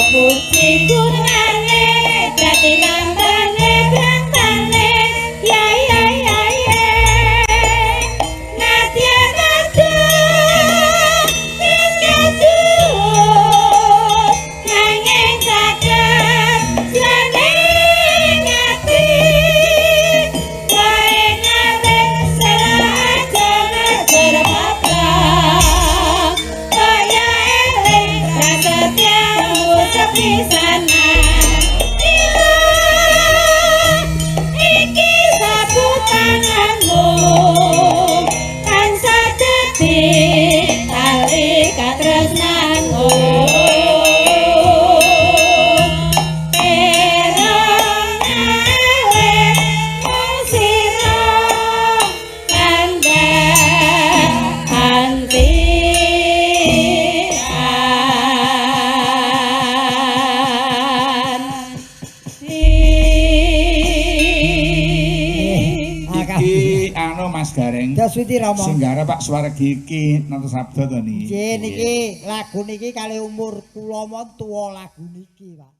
Puji gunane dadi lambane brantane ya ya ya ya nadyan adoh keduh nanging saged jroning ati wae ngarit selajar ngajar papak kaya eling prasetyamu sepisanan. Iki sapu tanganmu tansah dadi tali katresnanku. Perang alit mung sira kandhane an Iki anu Mas Gareng. Das Witi Rama. Sing garap Pak Suwargi iki Nata Sabda to niki. Nggih, niki lagu niki kali umur kula mon tuwa lagu niki, Pak.